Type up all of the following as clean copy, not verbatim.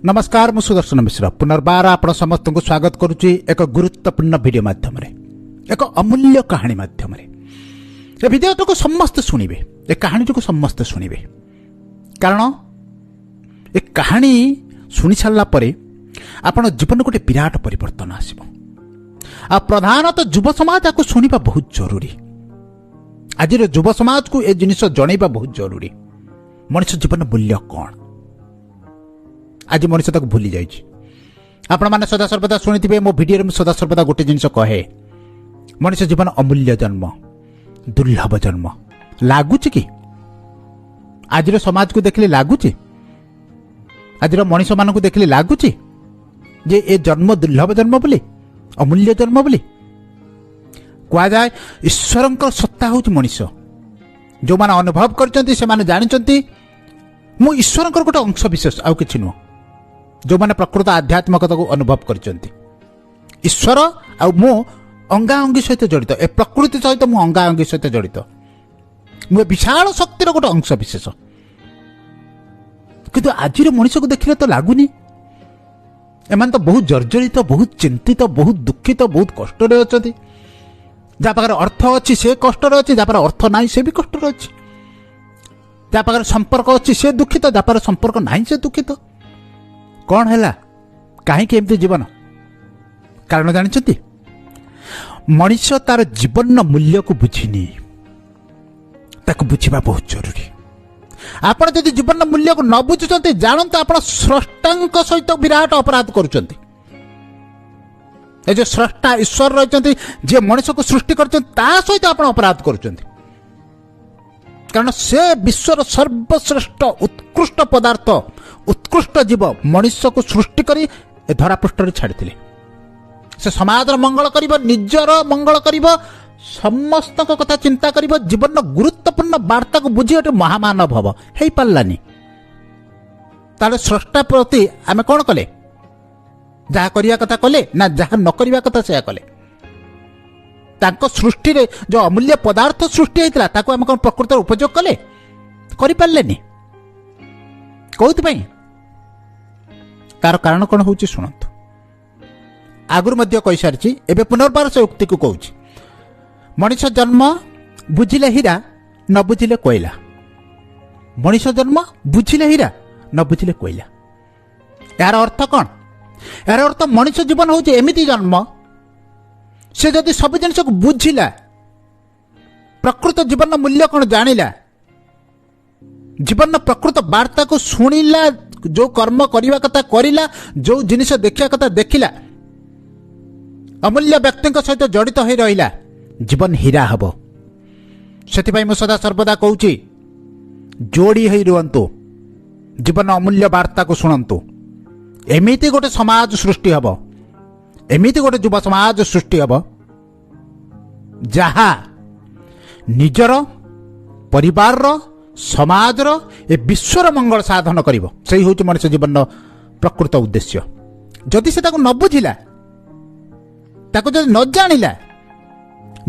ନମସ୍କାର, ମୁଁ ସୁଦର୍ଶନ ମିଶ୍ର ପୁନର୍ବାର ଆପଣ ସମସ୍ତଙ୍କୁ ସ୍ୱାଗତ କରୁଛି ଏକ ଗୁରୁତ୍ୱପୂର୍ଣ୍ଣ ଭିଡ଼ିଓ ମାଧ୍ୟମରେ, ଏକ ଅମୂଲ୍ୟ କାହାଣୀ ମାଧ୍ୟମରେ। ଏ ଭିଡ଼ିଓଟାକୁ ସମସ୍ତେ ଶୁଣିବେ, ଏ କାହାଣୀଟିକୁ ସମସ୍ତେ ଶୁଣିବେ, କାରଣ ଏ କାହାଣୀ ଶୁଣି ସାରିଲା ପରେ ଆପଣ ଜୀବନରେ ଗୋଟେ ବିରାଟ ପରିବର୍ତ୍ତନ ଆସିବ। ଆଉ ପ୍ରଧାନତଃ ଯୁବ ସମାଜ ଆକୁ ଶୁଣିବା ବହୁତ ଜରୁରୀ। ଆଜିର ଯୁବ ସମାଜକୁ ଏ ଜିନିଷ ଜଣେଇବା ବହୁତ ଜରୁରୀ। ମଣିଷ ଜୀବନ ମୂଲ୍ୟ କ'ଣ, ଆଜି ମଣିଷ ତାକୁ ଭୁଲି ଯାଇଛି। ଆପଣମାନେ ସଦାସର୍ବଦା ଶୁଣିଥିବେ ମୋ ଭିଡ଼ିଓରେ, ମୁଁ ସଦାସର୍ବଦା ଗୋଟେ ଜିନିଷ କହେ, ମଣିଷ ଜୀବନ ଅମୂଲ୍ୟ ଜନ୍ମ, ଦୁର୍ଲଭ ଜନ୍ମ। ଲାଗୁଛି କି ଆଜିର ସମାଜକୁ ଦେଖିଲେ ଲାଗୁଛି, ଆଜିର ମଣିଷମାନଙ୍କୁ ଦେଖିଲେ ଲାଗୁଛି ଯେ ଏ ଜନ୍ମ ଦୁର୍ଲଭ ଜନ୍ମ ବୋଲି, ଅମୂଲ୍ୟ ଜନ୍ମ ବୋଲି? କୁହାଯାଏ ଈଶ୍ୱରଙ୍କର ସତ୍ତା ହେଉଛି ମଣିଷ। ଯେଉଁମାନେ ଅନୁଭବ କରିଛନ୍ତି ସେମାନେ ଜାଣିଛନ୍ତି ମୁଁ ଈଶ୍ୱରଙ୍କର ଗୋଟେ ଅଂଶ ବିଶେଷ, ଆଉ କିଛି ନୁହଁ। ଯେଉଁମାନେ ପ୍ରକୃତ ଆଧ୍ୟାତ୍ମିକତାକୁ ଅନୁଭବ କରିଛନ୍ତି, ଈଶ୍ୱର ଆଉ ମୁଁ ଅଙ୍ଗାଅଙ୍ଗୀ ସହିତ ଜଡ଼ିତ, ଏ ପ୍ରକୃତି ସହିତ ମୁଁ ଅଙ୍ଗାଅଙ୍ଗୀ ସହିତ ଜଡ଼ିତ, ମୁଁ ଏ ବିଶାଳ ଶକ୍ତିର ଗୋଟେ ଅଂଶ ବିଶେଷ। କିନ୍ତୁ ଆଜିର ମଣିଷକୁ ଦେଖିଲେ ତ ଲାଗୁନି। ଏମାନେ ତ ବହୁତ ଜର୍ଜରିତ, ବହୁତ ଚିନ୍ତିତ, ବହୁତ ଦୁଃଖିତ, ବହୁତ କଷ୍ଟରେ ଅଛନ୍ତି। ଯାହା ପାଖରେ ଅର୍ଥ ଅଛି ସେ କଷ୍ଟରେ ଅଛି, ଯାହା ପାଖରେ ଅର୍ଥ ନାହିଁ ସେ ବି କଷ୍ଟରେ ଅଛି। ଯାହା ପାଖରେ ସମ୍ପର୍କ ଅଛି ସେ ଦୁଃଖିତ, ଯାହା ପାଖରେ ସମ୍ପର୍କ ନାହିଁ ସେ ଦୁଃଖିତ। କ'ଣ ହେଲା, କାହିଁକି ଏମିତି ଜୀବନ? କାରଣ ଜାଣିଛନ୍ତି, ମଣିଷ ତାର ଜୀବନର ମୂଲ୍ୟକୁ ବୁଝିନି। ତାକୁ ବୁଝିବା ବହୁତ ଜରୁରୀ। ଆପଣ ଯଦି ଜୀବନର ମୂଲ୍ୟକୁ ନ ବୁଝୁଛନ୍ତି, ଜାଣନ୍ତୁ ଆପଣ ସ୍ରଷ୍ଟାଙ୍କ ସହିତ ବିରାଟ ଅପରାଧ କରୁଛନ୍ତି। ଏ ଯେଉଁ ସ୍ରଷ୍ଟା ଈଶ୍ୱର ରହିଛନ୍ତି, ଯିଏ ମଣିଷକୁ ସୃଷ୍ଟି କରିଛନ୍ତି, ତା ସହିତ ଆପଣ ଅପରାଧ କରୁଛନ୍ତି। କାରଣ ସେ ବିଶ୍ୱର ସର୍ବଶ୍ରେଷ୍ଠ ଉତ୍କୃଷ୍ଟ ପଦାର୍ଥ, ଉତ୍କୃଷ୍ଟ ଜୀବ ମଣିଷକୁ ସୃଷ୍ଟି କରି ଏ ଧରାପୃଷ୍ଠରେ ଛାଡ଼ିଥିଲେ। ସେ ସମାଜର ମଙ୍ଗଳ କରିବ, ନିଜର ମଙ୍ଗଳ କରିବ, ସମସ୍ତଙ୍କ କଥା ଚିନ୍ତା କରିବ, ଜୀବନର ଗୁରୁତ୍ୱପୂର୍ଣ୍ଣ ବାର୍ତ୍ତାକୁ ବୁଝି ଗୋଟେ ମହାମାନବ ହବ। ହେଇପାରିଲାନି। ତାହେଲେ ସ୍ରଷ୍ଟା ପ୍ରତି ଆମେ କ'ଣ କଲେ? ଯାହା କରିବା କଥା କଲେ ନା ଯାହା ନ କରିବା କଥା ସେୟା କଲେ? ତାଙ୍କ ସୃଷ୍ଟିରେ ଯେଉଁ ଅମୂଲ୍ୟ ପଦାର୍ଥ ସୃଷ୍ଟି ହେଇଥିଲା ତାକୁ ଆମେ କ'ଣ ପ୍ରକୃତରେ ଉପଯୋଗ କଲେ? କରିପାରିଲେନି। କୋଉଥିପାଇଁ? ତାର କାରଣ କ'ଣ ହେଉଛି ଶୁଣନ୍ତୁ। ଆଗରୁ ମଧ୍ୟ କହିସାରିଛି, ଏବେ ପୁନର୍ବାର ସେ ଉକ୍ତିକୁ କହୁଛି। ମଣିଷ ଜନ୍ମ ବୁଝିଲେ ହୀରା, ନ ବୁଝିଲେ କୋଇଲା। ମଣିଷ ଜନ୍ମ ବୁଝିଲେ ହୀରା, ନ ବୁଝିଲେ କୋଇଲା। ଏହାର ଅର୍ଥ କ'ଣ? ଏହାର ଅର୍ଥ ମଣିଷ ଜୀବନ ହେଉଛି ଏମିତି ଜନ୍ମ, ସେ ଯଦି ସବୁ ଜିନିଷକୁ ବୁଝିଲା, ପ୍ରକୃତ ଜୀବନର ମୂଲ୍ୟ କ'ଣ ଜାଣିଲା, ଜୀବନର ପ୍ରକୃତ ବାର୍ତ୍ତାକୁ ଶୁଣିଲା, ଯେଉଁ କର୍ମ କରିବା କଥା କରିଲା, ଯେଉଁ ଜିନିଷ ଦେଖିବା କଥା ଦେଖିଲା, ଅମୂଲ୍ୟ ବ୍ୟକ୍ତିଙ୍କ ସହିତ ଜଡ଼ିତ ହୋଇ ରହିଲା, ଜୀବନ ହୀରା ହେବ। ସେଥିପାଇଁ ମୁଁ ସଦା ସର୍ବଦା କହୁଛି, ଯୋଡ଼ି ହୋଇ ରୁହନ୍ତୁ, ଜୀବନ ଅମୂଲ୍ୟ ବାର୍ତ୍ତାକୁ ଶୁଣନ୍ତୁ। ଏମିତି ଗୋଟେ ସମାଜ ସୃଷ୍ଟି ହେବ, ଏମିତି ଗୋଟେ ଯୁବ ସମାଜ ସୃଷ୍ଟି ହେବ, ଯାହା ନିଜର, ପରିବାରର, ସମାଜର, ଏ ବିଶ୍ୱର ମଙ୍ଗଳ ସାଧନ କରିବ। ସେଇ ହେଉଛି ମଣିଷ ଜୀବନର ପ୍ରକୃତ ଉଦ୍ଦେଶ୍ୟ। ଯଦି ସେ ତାକୁ ନ ବୁଝିଲା, ତାକୁ ଯଦି ନ ଜାଣିଲା,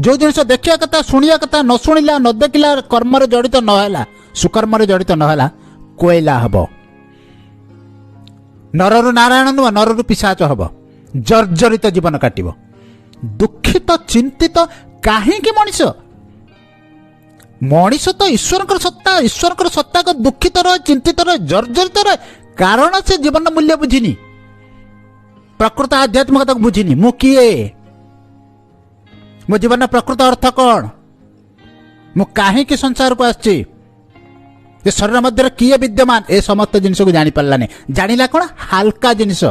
ଯେଉଁ ଜିନିଷ ଦେଖିବା କଥା ଶୁଣିବା କଥା ନ ଶୁଣିଲା, ନ ଦେଖିଲା, କର୍ମରେ ଜଡ଼ିତ ନ ହେଲା, ସୁକର୍ମରେ ଜଡ଼ିତ ନ ହେଲା, କୋଇଲା ହବ। ନରରୁ ନାରାୟଣ ନୁହଁ, ନରରୁ ପିଶାଚ ହବ। ଜର୍ଜରିତ ଜୀବନ କାଟିବ, ଦୁଃଖିତ, ଚିନ୍ତିତ। କାହିଁକି ମଣିଷ? ମଣିଷ ତ ଈଶ୍ୱରଙ୍କର ସତ୍ତା। ଈଶ୍ୱରଙ୍କର ସତ୍ତାକ ଦୁଃଖିତ ରହେ, ଚିନ୍ତିତ ରହେ, ଜର୍ଜରିତ ରହେ, କାରଣ ସେ ଜୀବନର ମୂଲ୍ୟ ବୁଝିନି, ପ୍ରକୃତ ଆଧ୍ୟାତ୍ମିକତାକୁ ବୁଝିନି। ମୁଁ କିଏ? ମୋ ଜୀବନର ପ୍ରକୃତ ଅର୍ଥ କ'ଣ? ମୁଁ କାହିଁକି ସଂସାରକୁ ଆସିଛି? ଏ ଶରୀର ମଧ୍ୟରେ କିଏ ବିଦ୍ୟମାନ? ଏ ସମସ୍ତ ଜିନିଷକୁ ଜାଣିପାରିଲାନି। ଜାଣିଲା କ'ଣ? ହାଲକା ଜିନିଷ।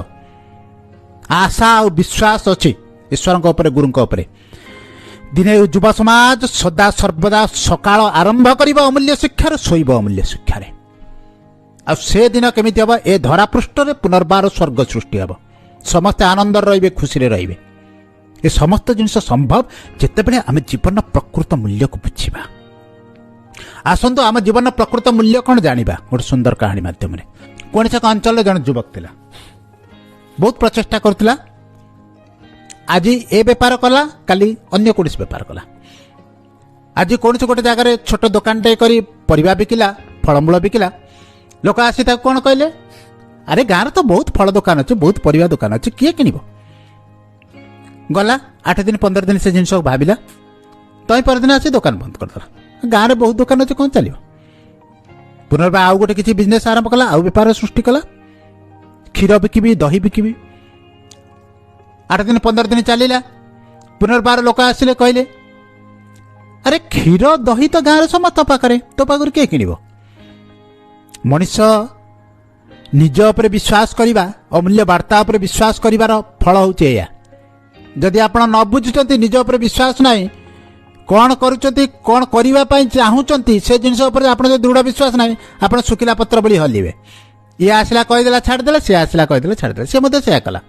ଆଶା ଆଉ ବିଶ୍ୱାସ ଅଛି ଈଶ୍ୱରଙ୍କ ଉପରେ, ଗୁରୁଙ୍କ ଉପରେ। ଦିନେ ଯୁବ ସମାଜ ସଦା ସର୍ବଦା ସକାଳ ଆରମ୍ଭ କରିବ ଅମୂଲ୍ୟ ଶିକ୍ଷାରେ, ଶୋଇବ ଅମୂଲ୍ୟ ଶିକ୍ଷାରେ। ଆଉ ସେ ଦିନ କେମିତି ହେବ? ଏ ଧରାପୃଷ୍ଠରେ ପୁନର୍ବାର ସ୍ୱର୍ଗ ସୃଷ୍ଟି ହେବ। ସମସ୍ତେ ଆନନ୍ଦରେ ରହିବେ, ଖୁସିରେ ରହିବେ। ଏ ସମସ୍ତ ଜିନିଷ ସମ୍ଭବ ଯେତେବେଳେ ଆମେ ଜୀବନର ପ୍ରକୃତ ମୂଲ୍ୟକୁ ବୁଝିବା। ଆସନ୍ତୁ ଆମ ଜୀବନର ପ୍ରକୃତ ମୂଲ୍ୟ କ'ଣ ଜାଣିବା ଗୋଟେ ସୁନ୍ଦର କାହାଣୀ ମାଧ୍ୟମରେ। କୌଣସି ଏକ ଅଞ୍ଚଳରେ ଜଣେ ଯୁବକ ଥିଲା, ବହୁତ ପ୍ରଚେଷ୍ଟା କରୁଥିଲା। ଆଜି ଏ ବେପାର କଲା, କାଲି ଅନ୍ୟ କୌଣସି ବେପାର କଲା। ଆଜି କୌଣସି ଗୋଟେ ଜାଗାରେ ଛୋଟ ଦୋକାନଟେ କରି ପରିବା ବିକିଲା, ଫଳମୂଳ ବିକିଲା। ଲୋକ ଆସି ତାକୁ କ'ଣ କହିଲେ? ଆରେ ଗାଁରେ ତ ବହୁତ ଫଳ ଦୋକାନ ଅଛି, ବହୁତ ପରିବା ଦୋକାନ ଅଛି, କିଏ କିଣିବ? ଗଲା 8 ଦିନ 15 ଦିନ ସେ ଜିନିଷକୁ ଭାବିଲା, ତହିଁ ପରଦିନ ଆସି ଦୋକାନ ବନ୍ଦ କରିଦେଲା। ଗାଁରେ ବହୁତ ଦୋକାନ ଅଛି, କ'ଣ ଚାଲିବ? ପୁନର୍ବାର ଆଉ ଗୋଟେ କିଛି ବିଜନେସ୍ ଆରମ୍ଭ କଲା, ଆଉ ବେପାର ସୃଷ୍ଟି କଲା, କ୍ଷୀର ବିକିବି, ଦହି ବିକିବି। 8 ଦିନ 15 ଦିନ ଚାଲିଲା। ପୁନର୍ବାର ଲୋକ ଆସିଲେ, କହିଲେ ଆରେ କ୍ଷୀର ଦହି ତ ଗାଁରେ ସମସ୍ତ ପାଖରେ, ତୋ ପାଖରୁ କିଏ କିଣିବ? ମଣିଷ ନିଜ ଉପରେ ବିଶ୍ୱାସ କରିବା, ଅମୂଲ୍ୟ ବାର୍ତ୍ତା ଉପରେ ବିଶ୍ୱାସ କରିବାର ଫଳ ହେଉଛି ଏଇଆ। ଯଦି ଆପଣ ନ ବୁଝୁଛନ୍ତି, ନିଜ ଉପରେ ବିଶ୍ୱାସ ନାହିଁ, କ'ଣ କରୁଛନ୍ତି, କ'ଣ କରିବା ପାଇଁ ଚାହୁଁଛନ୍ତି, ସେ ଜିନିଷ ଉପରେ ଆପଣ ଯଦି ଦୃଢ଼ ବିଶ୍ୱାସ ନାହିଁ, ଆପଣ ଶୁଖିଲା ପତ୍ର ଭଳି ହଲିବେ। ଇଏ ଆସିଲା କହିଦେଲା ଛାଡ଼ିଦେଲା, ସିଏ ଆସିଲା କହିଦେଲା ଛାଡ଼ିଦେଲା, ସିଏ ମଧ୍ୟ ସେୟା କଲା।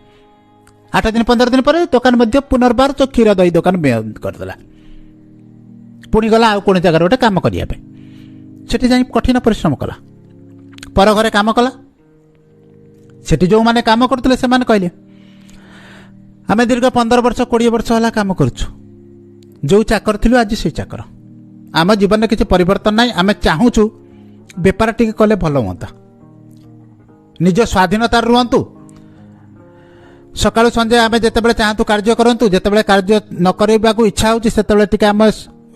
8 ଦିନ 15 ଦିନ ପରେ ଦୋକାନ ମଧ୍ୟ ପୁନର୍ବାର କ୍ଷୀର ଦହି ଦୋକାନ ବନ୍ଦ କରିଦେଲା। ପୁଣି ଗଲା ଆଉ କୌଣସି ଜାଗାରେ ଗୋଟେ କାମ କରିବା ପାଇଁ। ସେଠି ଯାଇ କଠିନ ପରିଶ୍ରମ କଲା, ପର ଘରେ କାମ କଲା। ସେଠି ଯେଉଁମାନେ କାମ କରୁଥିଲେ ସେମାନେ କହିଲେ ଆମେ ଦୀର୍ଘ 15 ବର୍ଷ 20 ବର୍ଷ ହେଲା କାମ କରୁଛୁ, ଯେଉଁ ଚାକର ଥିଲୁ ଆଜି ସେଇ ଚାକର, ଆମ ଜୀବନରେ କିଛି ପରିବର୍ତ୍ତନ ନାହିଁ, ଆମେ ଚାହୁଁଛୁ ବେପାର ଟିକେ କଲେ ଭଲ ହୁଅନ୍ତା, ନିଜ ସ୍ୱାଧୀନତାରେ ରୁହନ୍ତୁ, ସକାଳୁ ସଞ୍ଜେ ଆମେ ଯେତେବେଳେ ଚାହାନ୍ତୁ କାର୍ଯ୍ୟ କରନ୍ତୁ, ଯେତେବେଳେ କାର୍ଯ୍ୟ ନ କରିବାକୁ ଇଚ୍ଛା ହେଉଛି ସେତେବେଳେ ଟିକେ ଆମେ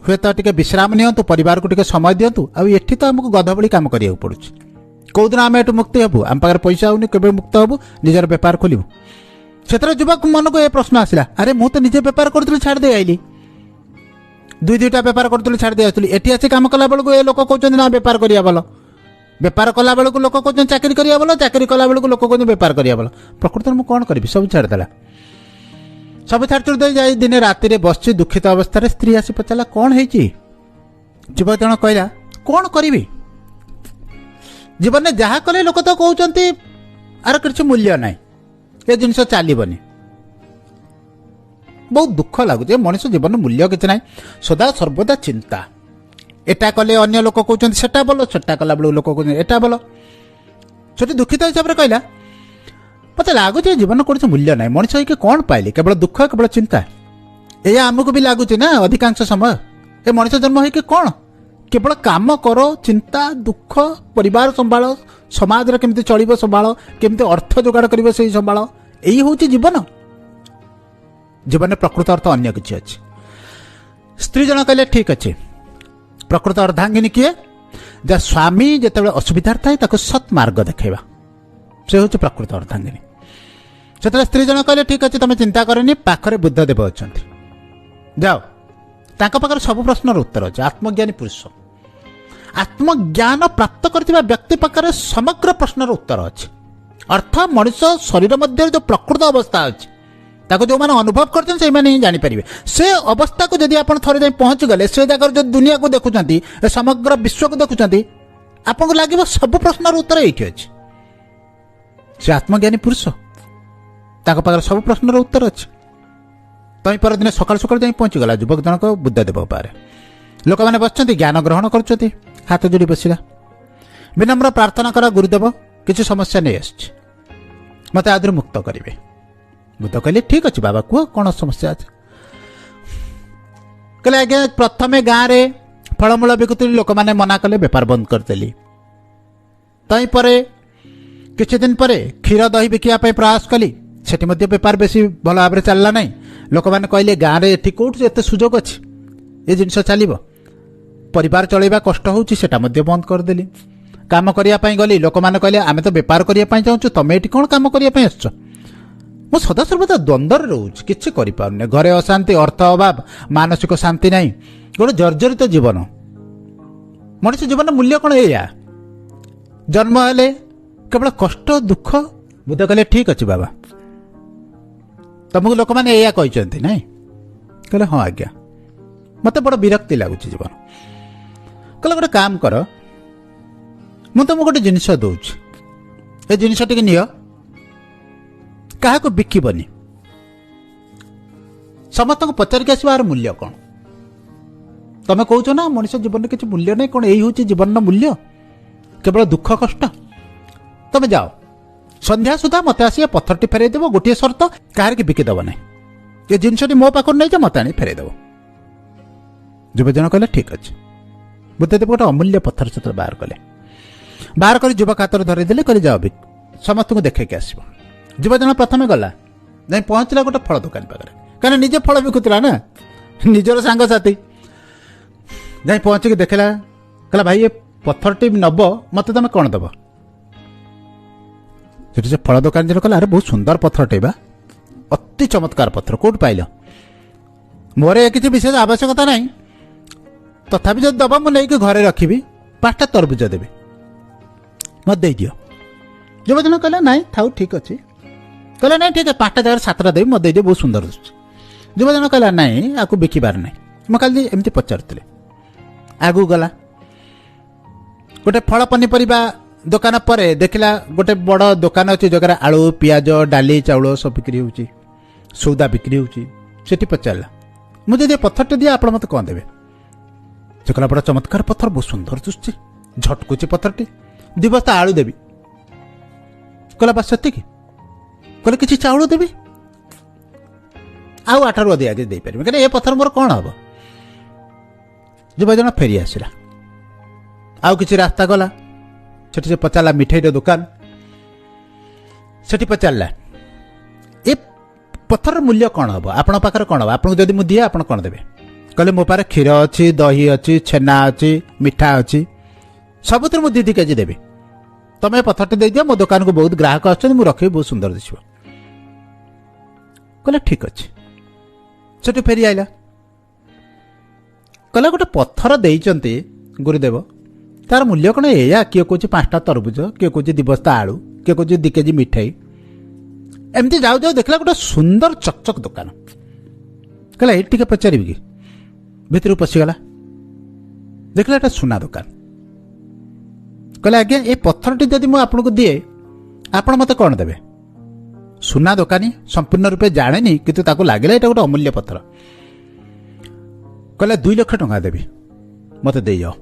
ହୁଏତ ଟିକେ ବିଶ୍ରାମ ନିଅନ୍ତୁ, ପରିବାରକୁ ଟିକେ ସମୟ ଦିଅନ୍ତୁ। ଆଉ ଏଠି ତ ଆମକୁ ଗଧ ଭଳି କାମ କରିବାକୁ ପଡ଼ୁଛି, କେଉଁଦିନ ଆମେ ଏଠୁ ମୁକ୍ତି ହେବୁ? ଆମ ପାଖରେ ପଇସା ହେଉନି, କେବେ ମୁକ୍ତ ହେବୁ, ନିଜର ବେପାର ଖୋଲିବୁ? ସେଥିରେ ଯୁବକ ମନକୁ ଏ ପ୍ରଶ୍ନ ଆସିଲା, ଆରେ ମୁଁ ତ ନିଜେ ବେପାର କରୁଥିଲି ଛାଡ଼ି ଦେଇ ଆଇଲି, 2 2ଟା ବେପାର କରୁଥିଲି ଛାଡ଼ି ଦେଇ ଆସୁଥିଲି, ଏଠି ଆସି କାମ କଲା ବେଳକୁ ଏ ଲୋକ କହୁଛନ୍ତି ନା ବେପାର କରିବା ଭଲ, ବେପାର କଲା ବେଳକୁ ଲୋକ କହୁଛନ୍ତି ଚାକିରି କରିବା ଭଲ, ଚାକିରି କଲା ବେଳକୁ ଲୋକ କହୁଛନ୍ତି ବେପାର କରିବା ଭଲ, ପ୍ରକୃତରେ ମୁଁ କ'ଣ କରିବି? ସବୁ ଛାଡ଼ିଦେଲା, ସବୁ ଛାଡ଼ି ଛୁଡ଼ି ଦେଇ ଯାଇ ଦିନେ ରାତିରେ ବସିଛି ଦୁଃଖିତ ଅବସ୍ଥାରେ। ସ୍ତ୍ରୀ ଆସି ପଚାରିଲା କ'ଣ ହେଇଛି? ଯୁବକ ଜଣ କହିଲା କ'ଣ କରିବି, ଜୀବନରେ ଯାହା କଲେ ଲୋକ ତ କହୁଛନ୍ତି ଆର କିଛି ମୂଲ୍ୟ ନାହିଁ, ଏ ଜିନିଷ ଚାଲିବନି, ବହୁତ ଦୁଃଖ ଲାଗୁଛି, ଏ ମଣିଷ ଜୀବନ ମୂଲ୍ୟ କିଛି ନାହିଁ, ସଦା ସର୍ବଦା ଚିନ୍ତା, ଏଟା କଲେ ଅନ୍ୟ ଲୋକ କହୁଛନ୍ତି ସେଟା ଭଲ, ସେଟା କଲା ବେଳକୁ ଲୋକ କହୁଛନ୍ତି ଏଟା ଭଲ। ସେଠି ଦୁଃଖିତ ହିସାବରେ କହିଲା ମୋତେ ଲାଗୁଛି ଏ ଜୀବନ କୌଣସି ମୂଲ୍ୟ ନାହିଁ, ମଣିଷ ହେଇକି କ'ଣ ପାଇଲି, କେବଳ ଦୁଃଖ, କେବଳ ଚିନ୍ତା। ଏଇଆ ଆମକୁ ବି ଲାଗୁଛି ନା ଅଧିକାଂଶ ସମୟ, ଏ ମଣିଷ ଜନ୍ମ ହେଇକି କ'ଣ, କେବଳ କାମ କର, ଚିନ୍ତା, ଦୁଃଖ, ପରିବାର ସମ୍ଭାଳ, ସମାଜରେ କେମିତି ଚଳିବ ସମ୍ଭାଳ, କେମିତି ଅର୍ଥ ଯୋଗାଡ଼ କରିବ ସେଇ ସମ୍ଭାଳ, ଏଇ ହେଉଛି ଜୀବନ। ଜୀବନରେ ପ୍ରକୃତ ଅର୍ଥ ଅନ୍ୟ କିଛି ଅଛି। ସ୍ତ୍ରୀ ଜଣ କହିଲେ ଠିକ୍ ଅଛି, ପ୍ରକୃତ ଅର୍ଦ୍ଧାଙ୍ଗିନୀ କିଏ? ଯାହା ସ୍ୱାମୀ ଯେତେବେଳେ ଅସୁବିଧାରେ ଥାଏ ତାକୁ ସତ୍ ମାର୍ଗ ଦେଖାଇବା, ସେ ହେଉଛି ପ୍ରକୃତ ଅର୍ଦ୍ଧାଙ୍ଗିନୀ। ସେତେବେଳେ ସ୍ତ୍ରୀ ଜଣ କହିଲେ ଠିକ୍ ଅଛି, ତମେ ଚିନ୍ତା କରନି, ପାଖରେ ବୁଦ୍ଧଦେବ ଅଛନ୍ତି, ଯାଅ, ତାଙ୍କ ପାଖରେ ସବୁ ପ୍ରଶ୍ନର ଉତ୍ତର ଅଛି। ଆତ୍ମଜ୍ଞାନୀ ପୁରୁଷ, ଆତ୍ମଜ୍ଞାନ ପ୍ରାପ୍ତ କରିଥିବା ବ୍ୟକ୍ତି ପାଖରେ ସମଗ୍ର ପ୍ରଶ୍ନର ଉତ୍ତର ଅଛି। ଅର୍ଥ ମଣିଷ ଶରୀର ମଧ୍ୟରେ ଯେଉଁ ପ୍ରକୃତ ଅବସ୍ଥା ଅଛି ତାକୁ ଯେଉଁମାନେ ଅନୁଭବ କରିଛନ୍ତି ସେଇମାନେ ହିଁ ଜାଣିପାରିବେ। ସେ ଅବସ୍ଥାକୁ ଯଦି ଆପଣ ଥରେ ଯାଇ ପହଞ୍ଚିଗଲେ, ସେ ଜାଗାରୁ ଯଦି ଦୁନିଆକୁ ଦେଖୁଛନ୍ତି, ଏ ସମଗ୍ର ବିଶ୍ୱକୁ ଦେଖୁଛନ୍ତି, ଆପଣଙ୍କୁ ଲାଗିବ ସବୁ ପ୍ରଶ୍ନର ଉତ୍ତର ଏଇଠି ଅଛି। ସେ ଆତ୍ମଜ୍ଞାନୀ ପୁରୁଷ, ତାଙ୍କ ପାଖରେ ସବୁ ପ୍ରଶ୍ନର ଉତ୍ତର ଅଛି। ତହିଁ ପରଦିନ ସକାଳୁ ସକାଳୁ ଯାଇ ପହଞ୍ଚିଗଲା ଯୁବକ ଜଣକ ବୁଦ୍ଧଦେବ ପାଖରେ। ଲୋକମାନେ ବସିଛନ୍ତି, ଜ୍ଞାନ ଗ୍ରହଣ କରୁଛନ୍ତି, ହାତ ଯୋଡ଼ି ବସିଲା, ବିନମ୍ର ପ୍ରାର୍ଥନା କଲା, ଗୁରୁଦେବ କିଛି ସମସ୍ୟା ନେଇ ଆସିଛି, ମୋତେ ଆଦରୁ ମୁକ୍ତ କରିବେ। ବୁଦ୍ଧ କହିଲେ ଠିକ୍ ଅଛି ବାବା, କୁହ କ'ଣ ସମସ୍ୟା ଅଛି। କହିଲେ ଆଜ୍ଞା ପ୍ରଥମେ ଗାଁରେ ଫଳମୂଳ ବିକୁଥିଲି, ଲୋକମାନେ ମନା କଲେ, ବେପାର ବନ୍ଦ କରିଦେଲି। ତହିଁ ପରେ କିଛି ଦିନ ପରେ କ୍ଷୀର ଦହି ବିକିବା ପାଇଁ ପ୍ରୟାସ କଲି, ସେଠି ମଧ୍ୟ ବେପାର ବେଶୀ ଭଲ ଭାବରେ ଚାଲିଲା ନାହିଁ। ଲୋକମାନେ କହିଲେ ଗାଁରେ ଏଠି କେଉଁଠି ଏତେ ସୁଯୋଗ ଅଛି, ଏ ଜିନିଷ ଚାଲିବ, ପରିବାର ଚଳେଇବା କଷ୍ଟ ହେଉଛି, ସେଟା ମଧ୍ୟ ବନ୍ଦ କରିଦେଲି। କାମ କରିବା ପାଇଁ ଗଲି, ଲୋକମାନେ କହିଲେ ଆମେ ତ ବେପାର କରିବା ପାଇଁ ଚାହୁଁଛୁ, ତମେ ଏଠି କ'ଣ କାମ କରିବା ପାଇଁ ଆସିଛ? ମୁଁ ସଦାସର୍ବଦା ଦ୍ୱନ୍ଦ୍ୱରେ ରହୁଛି, କିଛି କରିପାରୁନି, ଘରେ ଅଶାନ୍ତି, ଅର୍ଥ ଅଭାବ, ମାନସିକ ଶାନ୍ତି ନାହିଁ, ଗୋଟେ ଜର୍ଜରିତ ଜୀବନ। ମଣିଷ ଜୀବନ ମୂଲ୍ୟ କ'ଣ ଏଇଆ? ଜନ୍ମ ହେଲେ କେବଳ କଷ୍ଟ ଦୁଃଖ। ବୁଦ୍ଧ କହିଲେ ଠିକ୍ ଅଛି ବାବା, ତମକୁ ଲୋକମାନେ ଏଇଆ କହିଛନ୍ତି ନାଇଁ? କହିଲେ ହଁ ଆଜ୍ଞା, ମୋତେ ବଡ଼ ବିରକ୍ତି ଲାଗୁଛି ଜୀବନ। କହିଲେ ଗୋଟେ କାମ କର, ମୁଁ ତମକୁ ଗୋଟେ ଜିନିଷ ଦେଉଛି, ଏ ଜିନିଷ ଟିକେ ନିଅ, କାହାକୁ ବିକିବନି, ସମସ୍ତଙ୍କୁ ପଚାରିକି ଆସିବ ଆର ମୂଲ୍ୟ କ'ଣ। ତମେ କହୁଛ ନା ମଣିଷ ଜୀବନରେ କିଛି ମୂଲ୍ୟ ନାହିଁ, କ'ଣ ଏଇ ହେଉଛି ଜୀବନର ମୂଲ୍ୟ, କେବଳ ଦୁଃଖ କଷ୍ଟ? ତମେ ଯାଅ, ସନ୍ଧ୍ୟା ସୁଦ୍ଧା ମୋତେ ଆସି ଏ ପଥରଟି ଫେରାଇ ଦେବ, ଗୋଟିଏ ସର୍ତ୍ତ, କାହାରିକି ବିକିଦେବ ନାହିଁ, ଏ ଜିନିଷଟି ମୋ ପାଖରୁ ନେଇଛ, ମୋତେ ଆଣି ଫେରାଇ ଦେବ। ଯୁବକ ଜଣ କହିଲେ ଠିକ୍ ଅଛି। ବୁଦ୍ଧଦେବ ଗୋଟେ ଅମୂଲ୍ୟ ପଥର ସେଥିରେ ବାହାର କଲେ, ବାହାର କରି ଯୁବକ ହାତରେ ଧରେଇଦେଲେ, କହିଲେ ଯାଅ ସମସ୍ତଙ୍କୁ ଦେଖେଇକି ଆସିବ। ଯୁବକ ଜଣ ପ୍ରଥମେ ଗଲା, ଯାଇ ପହଞ୍ଚିଲା ଗୋଟେ ଫଳ ଦୋକାନୀ ପାଖରେ, କାରଣ ନିଜେ ଫଳ ବିକୁଥିଲା ନା, ନିଜର ସାଙ୍ଗସାଥି। ଯାଇ ପହଞ୍ଚିକି ଦେଖିଲା, କହିଲା ଭାଇ ଏ ପଥରଟି ନେବ, ମୋତେ ତୁମେ କ'ଣ ଦେବ? ସେଠି ସେ ଫଳ ଦୋକାନୀ ଜଣ କହିଲା, ଆରେ ବହୁତ ସୁନ୍ଦର ପଥରଟେ ବା, ଅତି ଚମତ୍କାର ପଥର, କେଉଁଠୁ ପାଇଲ? ମୋର ଏ କିଛି ବିଶେଷ ଆବଶ୍ୟକତା ନାହିଁ, ତଥାପି ଯଦି ଦେବ ମୁଁ ନେଇକି ଘରେ ରଖିବି, 5ଟା ତରଭୁଜ ଦେବି, ମୋତେ ଦେଇଦିଅ। ଯୁବକ ଜଣ କହିଲା ନାଇଁ ଥାଉ, ଠିକ୍ ଅଛି। କହିଲା ନାଇଁ ଠିକ୍ ଅଛି, 5ଟା ଜାଗାରେ 7ଟା ଦେବି, ମୋତେ ଦେଇଦିଅ, ବହୁତ ସୁନ୍ଦର ଦିଶୁଛି। ଯୁବକ ଜଣ କହିଲା ନାଇଁ ଆକୁ ବିକିବାର ନାହିଁ, ମୁଁ କାଲି ଏମିତି ପଚାରୁଥିଲି। ଆଗକୁ ଗଲା, ଗୋଟେ ଫଳ ପନିପରିବା ଦୋକାନ ପରେ ଦେଖିଲା ଗୋଟେ ବଡ଼ ଦୋକାନ ଅଛି, ଜାଗାରେ ଆଳୁ, ପିଆଜ, ଡାଲି, ଚାଉଳ ସବୁ ବିକ୍ରି ହେଉଛି, ସଉଦା ବିକ୍ରି ହେଉଛି। ସେଠି ପଚାରିଲା, ମୁଁ ଯଦି ଏ ପଥରଟେ ଦିଏ ଆପଣ ମୋତେ କ'ଣ ଦେବେ? ସେ କହିଲା ବଡ଼ ଚମତ୍କାର ପଥର, ବହୁତ ସୁନ୍ଦର ଦିଶୁଛି, ଝଟକୁଛି ପଥରଟି, 2 ବସ୍ତା ଆଳୁ ଦେବି। କହିଲା ବାସ୍ ସେତିକି? କହିଲେ କିଛି ଚାଉଳ ଦେବି, ଆଉ 8ରୁ ଅଧିକା କିଛି ଦେଇପାରିବି, କାହିଁକିନା ଏ ପଥର ମୋର କ'ଣ ହେବ? ଯୁବକ ଜଣ ଫେରି ଆସିଲା, ଆଉ କିଛି ରାସ୍ତା ଗଲା, ସେଠି ସେ ପଚାରିଲା ମିଠେଇର ଦୋକାନ, ସେଠି ପଚାରିଲା ଏ ପଥରର ମୂଲ୍ୟ କ'ଣ ହେବ, ଆପଣଙ୍କ ପାଖରେ କ'ଣ ହେବ, ଆପଣଙ୍କୁ ଯଦି ମୁଁ ଦିଏ ଆପଣ କ'ଣ ଦେବେ? କହିଲେ ମୋ ପାଖରେ କ୍ଷୀର ଅଛି, ଦହି ଅଛି, ଛେନା ଅଛି, ମିଠା ଅଛି, ସବୁଥିରୁ ମୁଁ 2 କେଜି ଦେବି, ତମେ ପଥରଟି ଦେଇଦିଅ, ମୋ ଦୋକାନକୁ ବହୁତ ଗ୍ରାହକ ଆସୁଛନ୍ତି, ମୁଁ ରଖିବି, ବହୁତ ସୁନ୍ଦର ଦିଶିବ। କହିଲେ ଠିକ୍ ଅଛି। ସେଠୁ ଫେରି ଆଇଲା, କହିଲା ଗୋଟେ ପଥର ଦେଇଛନ୍ତି ଗୁରୁଦେବ, ତାର ମୂଲ୍ୟ କ'ଣ ଏଇଆ? କିଏ କହୁଛି 5ଟା ତରଭୁଜ, କିଏ କହୁଛି 2 ବସ୍ତା ଆଳୁ, କିଏ କହୁଛି 2 କେଜି ମିଠାଇ। ଏମିତି ଯାଉ ଯାଉ ଦେଖିଲା ଗୋଟେ ସୁନ୍ଦର ଚକଚକ ଦୋକାନ। କହିଲା ଏଇଠି ଟିକେ ପଚାରିବି କି? ଭିତରକୁ ପଶିଗଲା, ଦେଖିଲା ଏଟା ସୁନା ଦୋକାନ। କହିଲେ ଆଜ୍ଞା ଏ ପଥରଟି ଯଦି ମୁଁ ଆପଣଙ୍କୁ ଦିଏ ଆପଣ ମୋତେ କ'ଣ ଦେବେ? ସୁନା ଦୋକାନୀ ସମ୍ପୂର୍ଣ୍ଣ ରୂପେ ଜାଣେନି, କିନ୍ତୁ ତାକୁ ଲାଗିଲା ଏଇଟା ଗୋଟେ ଅମୂଲ୍ୟ ପଥର। କହିଲା 2 ଲକ୍ଷ ଟଙ୍କା ଦେବି, ମୋତେ ଦେଇଯାଅ।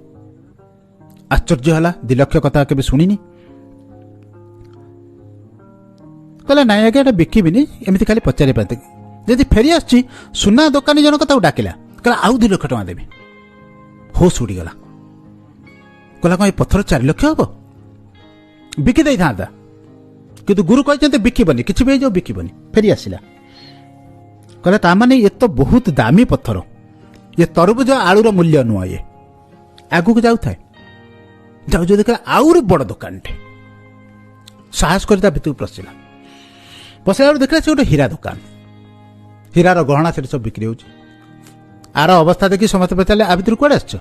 ଆଶ୍ଚର୍ଯ୍ୟ ହେଲା, 2 ଲକ୍ଷ କଥା କେବେ ଶୁଣିନି। କହିଲା ନାଇଁ ଆଜ୍ଞା ଏଇଟା ବିକିବିନି, ଏମିତି ଖାଲି ପଚାରି ପାରନ୍ତି। ଯଦି ଫେରି ଆସୁଛି ସୁନା ଦୋକାନୀ ଜଣକ ତାକୁ ଡାକିଲା, କହିଲା ଆଉ 2 ଲକ୍ଷ ଟଙ୍କା ଦେବି। ହୋସ୍ ଉଡ଼ିଗଲା, କହିଲା କ'ଣ ଏ ପଥର 4 ଲକ୍ଷ ହେବ? ବିକି ଦେଇଥାନ୍ତା, କିନ୍ତୁ ଗୁରୁ କହିଛନ୍ତି ବିକିବନି, କିଛି ବି ହେଇଯାଉ ବିକିବନି। ଫେରି ଆସିଲା, କହିଲା ତା ମାନେ ଏ ତ ବହୁତ ଦାମୀ ପଥର, ଏ ତରଭୁଜ ଆଳୁର ମୂଲ୍ୟ ନୁହଁ ଇଏ। ଆଗକୁ ଯାଉଥାଏ, ଯାଉ ଯାଉ ଦେଖିଲା ଆହୁରି ବଡ଼ ଦୋକାନଟେ, ସାହସ କରି ତା ଭିତରକୁ ପଶିଲା। ପଶିଲା ବେଳକୁ ଦେଖିଲା ସେ ଗୋଟେ ହୀରା ଦୋକାନ, ହୀରାର ଗହଣା ସେଠି ସବୁ ବିକ୍ରି ହେଉଛି। ଆର ଅବସ୍ଥା ଦେଖି ସମସ୍ତେ ପଚାରିଲେ ଆ ଭିତରୁ କୁଆଡ଼େ ଆସିଛ?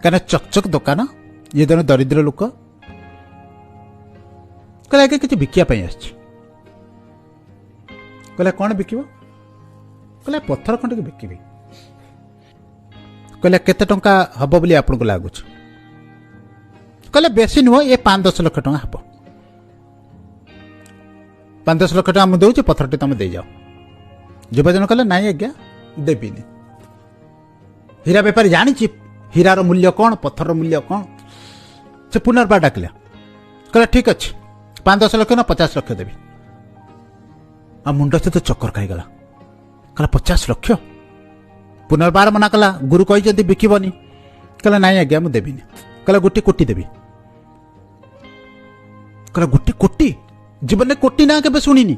କାହିଁକିନା ଚକଚକ ଦୋକାନ, ଇଏ ଜଣେ ଦରିଦ୍ର ଲୋକ। କହିଲା ଆଜ୍ଞା କିଛି ବିକିବା ପାଇଁ ଆସିଛି। କହିଲା କ'ଣ ବିକିବ? କହିଲା ପଥର ଖଣ୍ଡିକ ବିକିବି। କହିଲା କେତେ ଟଙ୍କା ହେବ ବୋଲି ଆପଣଙ୍କୁ ଲାଗୁଛି? କହିଲେ ବେଶୀ ନୁହଁ, ଏ 5-10 ଲକ୍ଷ ଟଙ୍କା ହେବ। 5-10 ଲକ୍ଷ ଟଙ୍କା ମୁଁ ଦେଉଛି, ପଥରଟି ତୁମେ ଦେଇଯାଅ। ଯୁବଜଣ କହିଲେ ନାଇଁ ଆଜ୍ଞା ଦେବିନି। ହୀରା ବେପାରୀ ଜାଣିଛି ହୀରାର ମୂଲ୍ୟ କ'ଣ, ପଥରର ମୂଲ୍ୟ କ'ଣ। ସେ ପୁନର୍ବାର ଡାକିଲା, କହିଲା ଠିକ୍ ଅଛି, 5-10 ଲକ୍ଷ ନା 50 ଲକ୍ଷ ଦେବି। ଆଉ ମୁଣ୍ଡ ସହିତ ଚକର ଖାଇଗଲା, କହିଲା 50 ଲକ୍ଷ? ପୁନର୍ବାର ମନା କଲା, ଗୁରୁ କହିଛନ୍ତି ବିକିବନି। କହିଲା ନାଇଁ ଆଜ୍ଞା ମୁଁ ଦେବିନି। କହିଲା 1 କୋଟି ଦେବି। କହିଲା 1 କୋଟି? ଜୀବନରେ କୋଟି ନା କେବେ ଶୁଣିନି।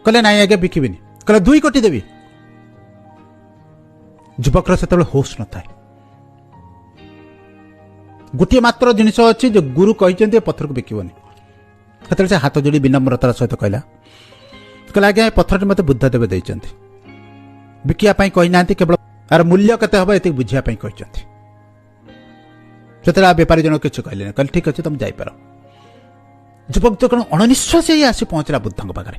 କହିଲେ ନାଇଁ ଆଜ୍ଞା ବିକିବିନି। କହିଲା 2 କୋଟି ଦେବି। ଯୁବକର ସେତେବେଳେ ହୋସ୍ ନଥାଏ। ଗୋଟିଏ ମାତ୍ର ଜିନିଷ ଅଛି ଯେ ଗୁରୁ କହିଛନ୍ତି ଏ ପଥରକୁ ବିକିବନି। ସେତେବେଳେ ସେ ହାତ ଯୋଡ଼ି ବିନମ୍ରତାର ସହିତ କହିଲା, କହିଲା ଆଜ୍ଞା ଏ ପଥରଟି ମୋତେ ବୁଦ୍ଧଦେବ ଦେଇଛନ୍ତି, ବିକିବା ପାଇଁ କହିନାହାନ୍ତି, କେବଳ ଆର ମୂଲ୍ୟ କେତେ ହେବ ଏତିକି ବୁଝିବା ପାଇଁ କହିଛନ୍ତି। ସେତେବେଳେ ଆଉ ବେପାରୀ ଜଣ କିଛି କହିଲେନି, କହିଲେ ଠିକ୍ ଅଛି ତମେ ଯାଇପାର। ଯୁବକ ତ କ'ଣ ଅଣନିଶ୍ୱାସୀ ହେଇ ଆସି ପହଞ୍ଚିଲା ବୁଦ୍ଧଙ୍କ ପାଖରେ।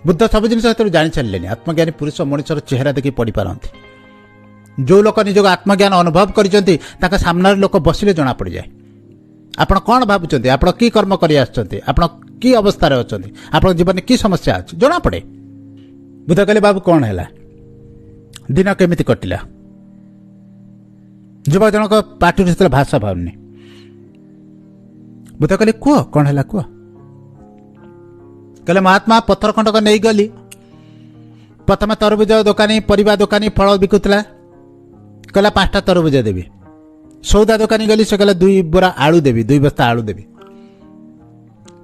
ବୁଦ୍ଧ ସବୁ ଜିନିଷ ସେତେବେଳେ ଜାଣି ସାରିଲେଣି। ଆତ୍ମଜ୍ଞାନୀ ପୁରୁଷ ମଣିଷର ଚେହେରା ଦେଖି ପଡ଼ିପାରନ୍ତି। ଯେଉଁ ଲୋକ ନିଜକୁ ଆତ୍ମଜ୍ଞାନ ଅନୁଭବ କରିଛନ୍ତି ତାଙ୍କ ସାମ୍ନାରେ ଲୋକ ବସିଲେ ଜଣାପଡ଼ିଯାଏ ଆପଣ କ'ଣ ଭାବୁଛନ୍ତି, ଆପଣ କି କର୍ମ କରି ଆସିଛନ୍ତି, ଆପଣ କି ଅବସ୍ଥାରେ ଅଛନ୍ତି, ଆପଣଙ୍କ ଜୀବନରେ କି ସମସ୍ୟା ଅଛି, ଜଣାପଡ଼େ। ବୁଦ୍ଧ କହିଲେ ବାବୁ କ'ଣ ହେଲା, ଦିନ କେମିତି କଟିଲା? ଯୁବକ ଜଣକ ପାଟିରୁ ସେତେବେଳେ ଭାଷା ବାହାରୁନି। ବୁଦ୍ଧ କହିଲେ କୁହ କ'ଣ ହେଲା କୁହ। କହିଲେ ମହାତ୍ମା ପଥର ଖଣ୍ଡକ ନେଇଗଲି, ପ୍ରଥମେ ତରଭୁଜ ଦୋକାନୀ, ପରିବା ଦୋକାନୀ ଫଳ ବିକୁଥିଲା, କହିଲା 5ଟା ତରଭୁଜ ଦେବି, ସଉଦା ଦୋକାନୀ ଗଲି, ସେ କହିଲା 2 ବୋରା ଆଳୁ ଦେବି, 2 ବସ୍ତା ଆଳୁ ଦେବି।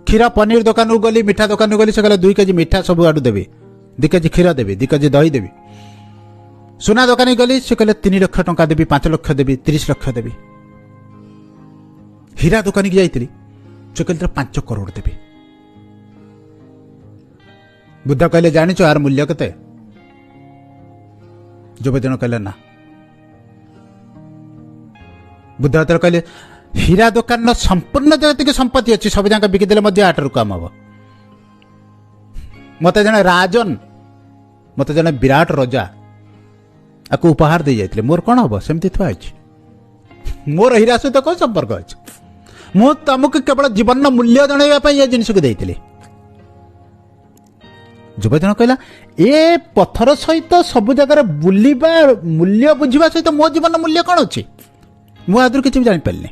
କ୍ଷୀର ପନିର ଦୋକାନକୁ ଗଲି, ମିଠା ଦୋକାନକୁ ଗଲି, ସେ କହିଲା 2 କେଜି ମିଠା ସବୁ ଆଡ଼ୁ ଦେବି, 2 କେଜି କ୍ଷୀର ଦେବି, 2 କେଜି ଦହି ଦେବି। ସୁନା ଦୋକାନୀ ଗଲି, ସେ କହିଲେ 3 ଲକ୍ଷ ଟଙ୍କା ଦେବି, 5 ଲକ୍ଷ ଦେବି, 30 ଲକ୍ଷ ଦେବି। ହୀରା ଦୋକାନୀକି ଯାଇଥିଲି, ସେ କହିଲେ ତୋର 5 କରୋଡ଼ ଦେବି। ବୁଦ୍ଧ କହିଲେ ଜାଣିଛ ଏହାର ମୂଲ୍ୟ କେତେ? ଯୁବକ ଜଣ କହିଲେ ନା। ବୁଦ୍ଧ ଯେତେବେଳେ କହିଲେ ହୀରା ଦୋକାନର ସମ୍ପୂର୍ଣ୍ଣ ଯେତିକି ସମ୍ପତ୍ତି ଅଛି ସବୁ ଯାକ ବିକିଦେଲେ ମଧ୍ୟ ଆଠାରୁ କମ୍ ହବ। ମତେ ଜଣେ ରାଜନ, ମତେ ଜଣେ ବିରାଟ ରଜା ଆକୁ ଉପହାର ଦେଇ ଯାଇଥିଲେ, ମୋର କ'ଣ ହବ? ସେମିତି ଥୁଆ ହେଇଛି। ମୋର ହୀରା ସହିତ କ'ଣ ସମ୍ପର୍କ ଅଛି? ମୁଁ ତମକୁ କେବଳ ଜୀବନର ମୂଲ୍ୟ ଜଣାଇବା ପାଇଁ ଏ ଜିନିଷକୁ ଦେଇଥିଲି। ଯୁବକ ଜଣ କହିଲା ଏ ପଥର ସହିତ ସବୁ ଜାଗାରେ ବୁଲିବା, ମୂଲ୍ୟ ବୁଝିବା ସହିତ ମୋ ଜୀବନର ମୂଲ୍ୟ କ'ଣ ଅଛି? ମୁଁ ଆଦରୁ କିଛି ବି ଜାଣିପାରିଲିନି।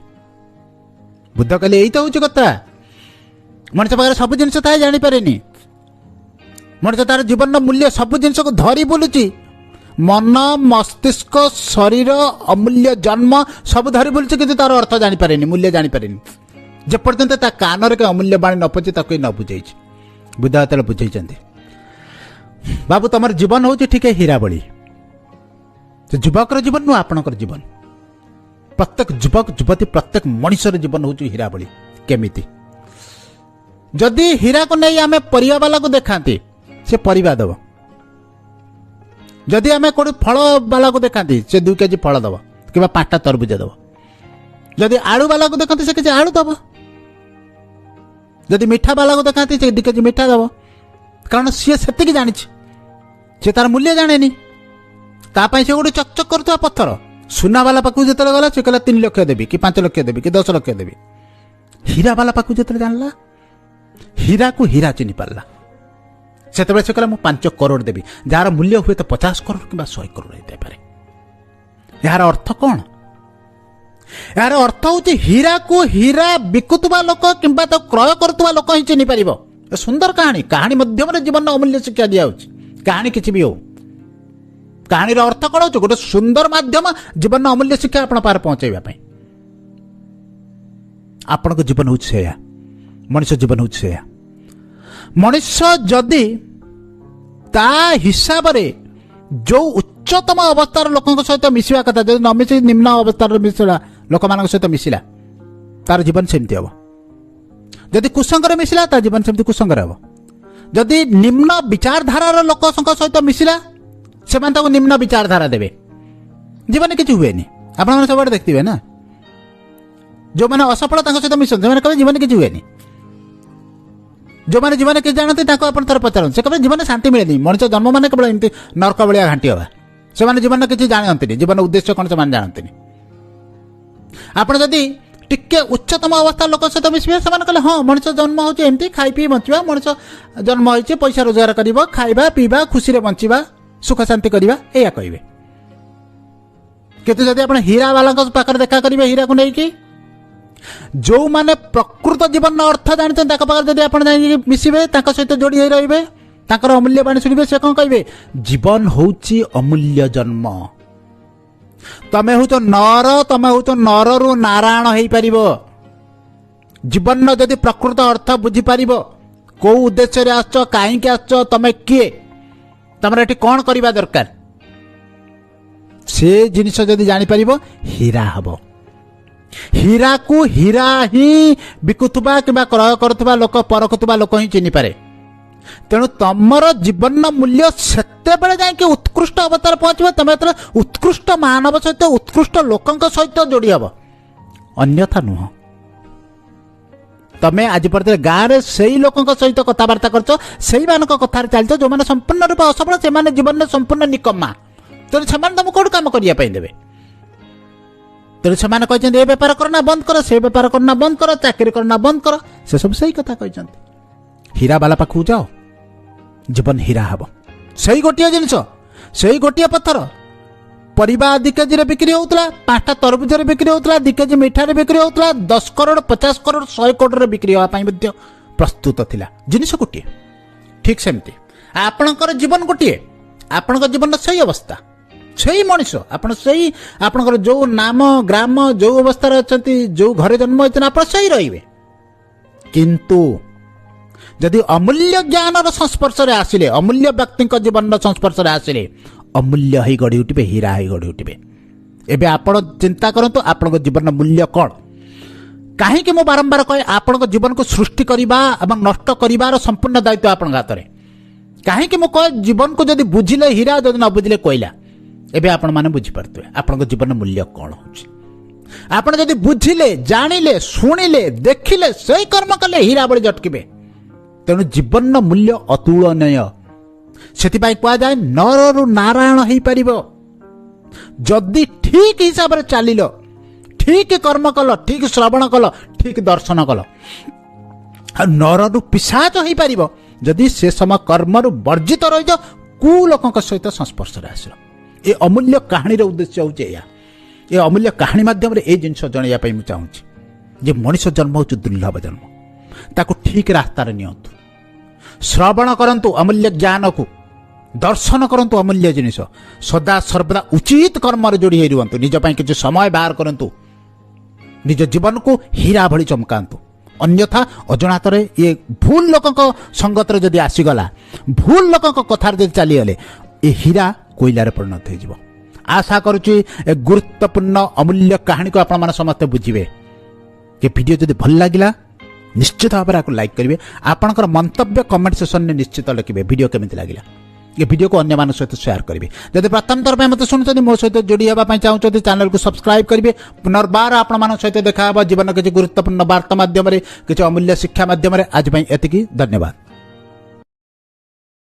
ବୁଦ୍ଧ କହିଲେ ଏଇ ତ ହେଉଛି କଥା, ମଣିଷ ପାଖରେ ସବୁ ଜିନିଷ ଥାଏ ଜାଣିପାରେନି। ମଣିଷ ତାର ଜୀବନର ମୂଲ୍ୟ ସବୁ ଜିନିଷକୁ ଧରି ବୁଲୁଛି, ମନ, ମସ୍ତିଷ୍କ, ଶରୀର, ଅମୂଲ୍ୟ ଜନ୍ମ ସବୁ ଧରି ବୁଲୁଛି, କିନ୍ତୁ ତାର ଅର୍ଥ ଜାଣିପାରେନି, ମୂଲ୍ୟ ଜାଣିପାରେନି। ଯେପର୍ଯ୍ୟନ୍ତ ତା କାନରେ କେହି ଅମୂଲ୍ୟ ବାଣୀ ନ ପହଞ୍ଚି ତାକୁ ନ ବୁଝେଇଛି। ବୁଦ୍ଧ ଯେତେବେଳେ ବୁଝେଇଛନ୍ତି, ବାବୁ ତମର ଜୀବନ ହେଉଛି ଟିକେ ହୀରା ଭଳି। ସେ ଯୁବକର ଜୀବନ ନୁହଁ, ଆପଣଙ୍କର ଜୀବନ। ପ୍ରତ୍ୟେକ ଯୁବକ ଯୁବତୀ, ପ୍ରତ୍ୟେକ ମଣିଷର ଜୀବନ ହେଉଛି ହୀରା ଭଳି। କେମିତି? ଯଦି ହୀରାକୁ ନେଇ ଆମେ ପରିବାବାଲାକୁ ଦେଖାନ୍ତି, ସେ ପରିବା ଦେବ। ଯଦି ଆମେ କେଉଁଠି ଫଳବାଲାକୁ ଦେଖାନ୍ତି, ସେ 2 କେଜି ଫଳ ଦେବ କିମ୍ବା 5ଟା ତରଭୁଜ ଦେବ। ଯଦି ଆଳୁବାଲାକୁ ଦେଖନ୍ତି, ସେ କିଛି ଆଳୁ ଦେବ। ଯଦି ମିଠାବାଲାକୁ ଦେଖାନ୍ତି, ସେ 2 କେଜି ମିଠା ଦେବ। କାରଣ ସିଏ ସେତିକି ଜାଣିଛି, ସେ ତାର ମୂଲ୍ୟ ଜାଣେନି। ତା ପାଇଁ ସେ ଗୋଟେ ଚକଚକ କରୁଥିବା ପଥର। ସୁନାବାଲା ପାଖକୁ ଯେତେବେଳେ ଗଲା, ସେ କହିଲା 3 ଲକ୍ଷ ଦେବି କି 5 ଲକ୍ଷ ଦେବି କି 10 ଲକ୍ଷ ଦେବି। ହୀରାବାଲା ପାଖକୁ ଯେତେବେଳେ ଜାଣିଲା, ହୀରାକୁ ହୀରା ଚିହ୍ନି ପାରିଲା, ସେତେବେଳେ ସେ କହିଲା ମୁଁ 5 କରୋଡ଼ ଦେବି, ଯାହାର ମୂଲ୍ୟ ହୁଏତ 50 କରୋଡ଼ କିମ୍ବା 100 କରୋଡ଼ ହେଇଥାଇପାରେ। ଏହାର ଅର୍ଥ କ'ଣ? ଏହାର ଅର୍ଥ ହେଉଛି ହୀରାକୁ ହୀରା ବିକୁଥିବା ଲୋକ କିମ୍ବା ତାକୁ କ୍ରୟ କରୁଥିବା ଲୋକ ହିଁ ଚିହ୍ନି ପାରିବ। ସୁନ୍ଦର କାହାଣୀ, କାହାଣୀ ମାଧ୍ୟମରେ ଜୀବନର ଅମୂଲ୍ୟ ଶିକ୍ଷା ଦିଆଯାଉଛି। କାହାଣୀ କିଛି ବି ହଉ, କାହାଣୀର ଅର୍ଥ କ'ଣ ହେଉଛି? ଗୋଟେ ସୁନ୍ଦର ମାଧ୍ୟମ ଜୀବନର ଅମୂଲ୍ୟ ଶିକ୍ଷା ଆପଣ ପାଖରେ ପହଞ୍ଚାଇବା ପାଇଁ। ଆପଣଙ୍କ ଜୀବନ ହେଉଛି ସେଇଆ, ମଣିଷ ଜୀବନ ହେଉଛି ସେଇଆ। ମଣିଷ ଯଦି ତା ହିସାବରେ ଯେଉଁ ଉଚ୍ଚତମ ଅବସ୍ଥାର ଲୋକଙ୍କ ସହିତ ମିଶିବା କଥା, ଯଦି ନ ମିଶି ନିମ୍ନ ଅବସ୍ଥାର ମିଶିଲା ଲୋକମାନଙ୍କ ସହିତ ମିଶିଲା, ତାର ଜୀବନ ସେମିତି ହେବ। ଯଦି କୁସଙ୍ଗରେ ମିଶିଲା, ତା ଜୀବନ ସେମିତି କୁସଙ୍ଗରେ ହେବ। ଯଦି ନିମ୍ନ ବିଚାରଧାରାର ଲୋକଙ୍କ ସହିତ ମିଶିଲା, ସେମାନେ ତାକୁ ନିମ୍ନ ବିଚାରଧାରା ଦେବେ, ଜୀବନ କିଛି ହୁଏନି। ଆପଣମାନେ ସବୁଆଡ଼େ ଦେଖିଥିବେ ନା, ଯେଉଁମାନେ ଅସଫଳ ତାଙ୍କ ସହିତ ମିଶନ୍ତି, ସେମାନେ କହିବେ ଜୀବନ କିଛି ହୁଏନି। ଯେଉଁମାନେ ଜୀବନ କିଛି ଜାଣନ୍ତି ତାଙ୍କୁ ଆପଣ ଥରେ ପଚାରନ୍ତୁ, ସେ କହିବେ ଜୀବନରେ ଶାନ୍ତି ମିଳେନି, ମଣିଷ ଜନ୍ମ ମାନେ କେବଳ ଏମିତି ନର୍କ ଭଳିଆ ଘାଣ୍ଟି ହେବା। ସେମାନେ ଜୀବନରେ କିଛି ଜାଣନ୍ତିନି, ଜୀବନ ଉଦ୍ଦେଶ୍ୟ କ'ଣ ସେମାନେ ଜାଣନ୍ତିନି। ଆପଣ ଯଦି ଟିକେ ଉଚ୍ଚତମ ଅବସ୍ଥା ଲୋକ ସହିତ ମିଶିବେ, ସେମାନେ କହିଲେ ହଁ ମଣିଷ ଜନ୍ମ ହେଉଛି ଏମିତି ଖାଇ ପିଇ ବଞ୍ଚିବା, ମଣିଷ ଜନ୍ମ ହେଇଛି ପଇସା ରୋଜଗାର କରିବ, ଖାଇବା ପିଇବା, ଖୁସିରେ ବଞ୍ଚିବା, ସୁଖ ଶାନ୍ତି କରିବା, ଏଇଆ କହିବେ। କିନ୍ତୁ ଯଦି ଆପଣ ହୀରାବାଲାଙ୍କ ପାଖରେ ଦେଖା କରିବେ, ହୀରାକୁ ନେଇକି, ଯେଉଁମାନେ ପ୍ରକୃତ ଜୀବନର ଅର୍ଥ ଜାଣିଛନ୍ତି ତାଙ୍କ ପାଖରେ ଯଦି ଆପଣ ଯାଇକି ମିଶିବେ, ତାଙ୍କ ସହିତ ଯୋଡ଼ି ହେଇ ରହିବେ, ତାଙ୍କର ଅମୂଲ୍ୟ ବାଣୀ ଶୁଣିବେ, ସେ କ'ଣ କହିବେ? ଜୀବନ ହେଉଛି ଅମୂଲ୍ୟ ଜନ୍ମ। ତମେ ହେଉଛ ନର, ତମେ ହେଉଛ ନରରୁ ନାରାୟଣ ହେଇପାରିବ। ଜୀବନର ଯଦି ପ୍ରକୃତ ଅର୍ଥ ବୁଝିପାରିବ, କେଉଁ ଉଦ୍ଦେଶ୍ୟରେ ଆସିଛ, କାହିଁକି ଆସିଛ, ତମେ କିଏ, ତମର ଏଠି କ'ଣ କରିବା ଦରକାର, ସେ ଜିନିଷ ଯଦି ଜାଣିପାରିବ, ହୀରା ହବ। ହୀରାକୁ ହୀରା ହିଁ ବିକୁଥିବା କିମ୍ବା କ୍ରୟ କରୁଥିବା ଲୋକ, ପରଖୁଥିବା ଲୋକ ହିଁ ଚିହ୍ନିପାରେ। ତେଣୁ ତମର ଜୀବନର ମୂଲ୍ୟ ସେତେବେଳେ ଯାଇକି ଉତ୍କୃଷ୍ଟ ଅବସ୍ଥାରେ ପହଞ୍ଚିବ, ତମେ ଯେତେବେଳେ ଉତ୍କୃଷ୍ଟ ମାନବ ସହିତ, ଉତ୍କୃଷ୍ଟ ଲୋକଙ୍କ ସହିତ ଯୋଡ଼ି ହେବ, ଅନ୍ୟଥା ନୁହଁ। ତମେ ଆଜି ପର୍ଯ୍ୟନ୍ତ ଗାଁରେ ସେଇ ଲୋକଙ୍କ ସହିତ କଥାବାର୍ତ୍ତା କରୁଛ, ସେଇମାନଙ୍କ କଥାରେ ଚାଲିଛ ଯେଉଁମାନେ ସମ୍ପୂର୍ଣ୍ଣ ରୂପେ ଅସଫଳ, ସେମାନେ ଜୀବନରେ ସମ୍ପୂର୍ଣ୍ଣ ନିକମ୍ମା। ତେଣୁ ସେମାନେ ତମକୁ କୋଉଠୁ କାମ କରିବା ପାଇଁ ଦେବେ? ତେଣୁ ସେମାନେ କହିଛନ୍ତି ଏ ବେପାର କର ନା ବନ୍ଦ କର, ସେ ବେପାର କର ନା ବନ୍ଦ କର, ଚାକିରି କର ନା ବନ୍ଦ କର, ସେସବୁ ସେଇ କଥା କହିଛନ୍ତି। ହୀରାବାଲା ପାଖକୁ ଯାଅ, ଜୀବନ ହୀରା ହେବ। ସେଇ ଗୋଟିଏ ଜିନିଷ, ସେଇ ଗୋଟିଏ ପଥର ପରିବା 2 କେଜିରେ ବିକ୍ରି ହେଉଥିଲା, 5ଟା ତରଭୁଜରେ ବିକ୍ରି ହେଉଥିଲା, 2 କେଜି ମିଠାରେ ବିକ୍ରି ହେଉଥିଲା, 10 କରୋଡ଼, 50 କରୋଡ଼, 100 କରୋଡ଼ରେ ବିକ୍ରି ହେବା ପାଇଁ ମଧ୍ୟ ପ୍ରସ୍ତୁତ ଥିଲା। ଜିନିଷ ଗୋଟିଏ। ଠିକ୍ ସେମିତି ଆପଣଙ୍କର ଜୀବନ ଗୋଟିଏ, ଆପଣଙ୍କ ଜୀବନର ସେଇ ଅବସ୍ଥା। ସେଇ ମଣିଷ ଆପଣ, ସେଇ ଆପଣଙ୍କର ଯେଉଁ ନାମ, ଗ୍ରାମ, ଯେଉଁ ଅବସ୍ଥାରେ ଅଛନ୍ତି, ଯେଉଁ ଘରେ ଜନ୍ମ ହୋଇଛନ୍ତି, ଆପଣ ସେଇ ରହିବେ। କିନ୍ତୁ ଯଦି ଅମୂଲ୍ୟ ଜ୍ଞାନର ସଂସ୍ପର୍ଶରେ ଆସିଲେ, ଅମୂଲ୍ୟ ବ୍ୟକ୍ତିଙ୍କ ଜୀବନର ସଂସ୍ପର୍ଶରେ ଆସିଲେ, ଅମୂଲ୍ୟ ହେଇ ଗଢ଼ି ଉଠିବେ, ହୀରା ହେଇ ଗଢ଼ି ଉଠିବେ। ଏବେ ଆପଣ ଚିନ୍ତା କରନ୍ତୁ ଆପଣଙ୍କ ଜୀବନର ମୂଲ୍ୟ କ'ଣ? କାହିଁକି ମୁଁ ବାରମ୍ବାର କହେ, ଆପଣଙ୍କ ଜୀବନକୁ ସୃଷ୍ଟି କରିବା ଏବଂ ନଷ୍ଟ କରିବାର ସମ୍ପୂର୍ଣ୍ଣ ଦାୟିତ୍ୱ ଆପଣଙ୍କ ହାତରେ। କାହିଁକି ମୁଁ କହେ, ଜୀବନକୁ ଯଦି ବୁଝିଲେ ହୀରା, ଯଦି ନ ବୁଝିଲେ କୋଇଲା। ଏବେ ଆପଣମାନେ ବୁଝିପାରୁଥିବେ ଆପଣଙ୍କ ଜୀବନର ମୂଲ୍ୟ କ'ଣ ହେଉଛି। ଆପଣ ଯଦି ବୁଝିଲେ, ଜାଣିଲେ, ଶୁଣିଲେ, ଦେଖିଲେ, ସେଇ କର୍ମ କଲେ ହୀରା ଭଳି ଝଟକିବେ। ତେଣୁ ଜୀବନର ମୂଲ୍ୟ ଅତୁଳନୀୟ। ସେଥିପାଇଁ କୁହାଯାଏ ନରରୁ ନାରାୟଣ ହେଇପାରିବ ଯଦି ଠିକ ହିସାବରେ ଚାଲିଲ, ଠିକ କର୍ମ କଲ, ଠିକ ଶ୍ରବଣ କଲ, ଠିକ ଦର୍ଶନ କଲ। ଆଉ ନରରୁ ପିଶାଚ ହେଇପାରିବ ଯଦି ସେ ସମୟ କର୍ମରୁ ବର୍ଜିତ ରହିଛ, କୁ ଲୋକଙ୍କ ସହିତ ସଂସ୍ପର୍ଶରେ ଆସିଲ। ଏ ଅମୂଲ୍ୟ କାହାଣୀର ଉଦ୍ଦେଶ୍ୟ ହେଉଛି ଏଇଆ। ଏ ଅମୂଲ୍ୟ କାହାଣୀ ମାଧ୍ୟମରେ ଏ ଜିନିଷ ଜଣାଇବା ପାଇଁ ମୁଁ ଚାହୁଁଛି ଯେ ମଣିଷ ଜନ୍ମ ହେଉଛି ଦୁର୍ଲଭ ଜନ୍ମ। ତାକୁ ଠିକ ରାସ୍ତାରେ ନିଅନ୍ତୁ, ଶ୍ରବଣ କରନ୍ତୁ ଅମୂଲ୍ୟ ଜ୍ଞାନକୁ, ଦର୍ଶନ କରନ୍ତୁ ଅମୂଲ୍ୟ ଜିନିଷ, ସଦା ସର୍ବଦା ଉଚିତ କର୍ମରେ ଯୋଡ଼ି ହେଇ ରୁହନ୍ତୁ, ନିଜ ପାଇଁ କିଛି ସମୟ ବାହାର କରନ୍ତୁ, ନିଜ ଜୀବନକୁ ହୀରା ଭଳି ଚମକାନ୍ତୁ। ଅନ୍ୟଥା ଅଜଣାତରେ ଇଏ ଭୁଲ ଲୋକଙ୍କ ସଙ୍ଗତରେ ଯଦି ଆସିଗଲା, ଭୁଲ ଲୋକଙ୍କ କଥାରେ ଯଦି ଚାଲିଗଲେ, ଏ ହୀରା କୋଇଲାରେ ପରିଣତ ହେଇଯିବ। ଆଶା କରୁଛି ଏ ଗୁରୁତ୍ୱପୂର୍ଣ୍ଣ ଅମୂଲ୍ୟ କାହାଣୀକୁ ଆପଣମାନେ ସମସ୍ତେ ବୁଝିବେ। ଏ ଭିଡ଼ିଓ ଯଦି ଭଲ ଲାଗିଲା, ନିଶ୍ଚିତ ଭାବରେ ଆକୁ ଲାଇକ୍ କରିବେ। ଆପଣଙ୍କର ମନ୍ତବ୍ୟ କମେଣ୍ଟ ସେକ୍ସନରେ ନିଶ୍ଚିତ ଲେଖିବେ ଭିଡ଼ିଓ କେମିତି ଲାଗିଲା। ଏ ଭିଡ଼ିଓକୁ ଅନ୍ୟମାନଙ୍କ ସହିତ ସେୟାର କରିବେ। ଯଦି ପ୍ରଥମ ଥର ପାଇଁ ମୋତେ ଶୁଣୁଛନ୍ତି, ମୋ ସହିତ ଯୋଡ଼ି ହେବା ପାଇଁ ଚାହୁଁଛନ୍ତି, ଚ୍ୟାନେଲକୁ ସବସ୍କ୍ରାଇବ୍ କରିବେ। ପୁନର୍ବାର ଆପଣମାନଙ୍କ ସହିତ ଦେଖା ହେବ ଜୀବନ କିଛି ଗୁରୁତ୍ୱପୂର୍ଣ୍ଣ ବାର୍ତ୍ତା ମାଧ୍ୟମରେ, କିଛି ଅମୂଲ୍ୟ ଶିକ୍ଷା ମାଧ୍ୟମରେ। ଆଜି ପାଇଁ ଏତିକି, ଧନ୍ୟବାଦ।